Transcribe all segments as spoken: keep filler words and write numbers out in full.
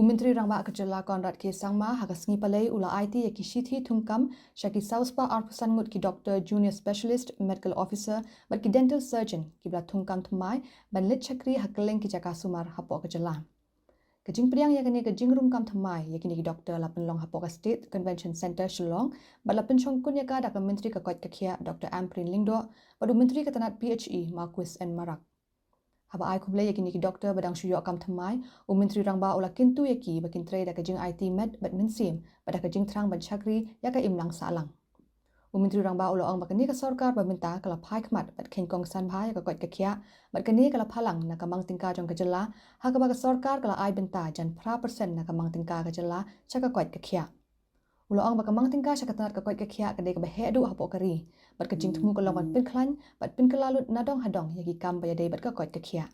U Myntri Rangbah ka jylla Conrad K Sangma ha ka sngi Palei u la aiti ïa ki shithi thungkam sha ki saw spah arphew san ngut ki doctor, junior specialist, medical officer bad ki dental surgeon kiba la thungkam thymmai ban leit shakri ha kylleng ki jaka sumar hapoh ka jylla. Ka jingpdiang ïa kane ka jingrung kam thymmai ïa kine ki doctor la pynlong hapoh ka State Convention Centre, Shillong, bad la pynshongkun ïa ka da ka Myntri ka koit ka khiah, Doctor Ampareen Lyngdoh, bad u Myntri ka tnat P H E, Marcuise N Marak. Haba ai khublei ïa kine ki doctor ba dang shu ïoh kam thymmai, u Myntri Rangbah u la kyntu ïa ki ba kin trei da ka jingaiti met bad mynsiem bad da ka jingthrang ban shakri ïa ka imlang sahlang. U Myntri Rangbah u la ong ba kane ka sorkar ba mynta ka la phai khmat bad kheiñ kongsan bha ïa ka koit ka khiah, bad kane ka la phalang na ka mang tyngka jong ka jylla, ha kaba ka sorkar ka la ai bynta jan phra percent na ka mang tyngka ka jylla sha ka koit ka khiah. U la ong ba ka mang tyngka sha ka tnat ka koit ka khiah ka dei kaba heh duh hapoh ka ri, bad ka jingthmu ka long ban pynkhlaiñ bad pynkylla lut na dong ha dong ïa ki kam ba ïadei bad ka koit ka khiah.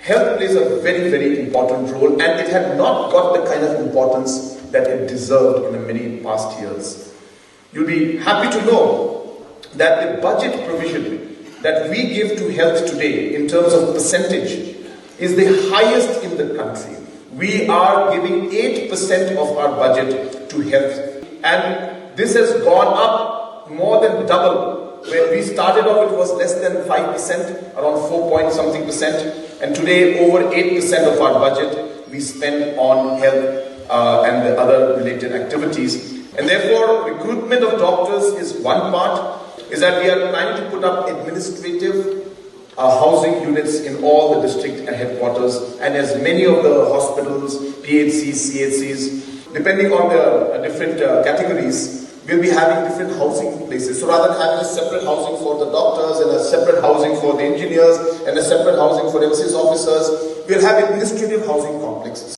Health plays a very, very important role, and it had not got the kind of importance that it deserved in the many past years. You'll be happy to know that the budget provision that we give to health today in terms of percentage is the highest in the country. We are giving eight percent of our budget to health, and this has gone up more than double. When we started off, it was less than five percent, around four point something percent, and today over eight percent of our budget we spend on health uh, and the other related activities. And therefore, recruitment of doctors is one part, is that we are planning to put up administrative uh, housing units in all the district and headquarters and as many of the hospitals, P H Cs, C H Cs, depending on the uh, different uh, categories. We'll be having different housing places. So rather than having a separate housing for the doctors and a separate housing for the engineers and a separate housing for M C S officers, we'll have administrative housing complexes.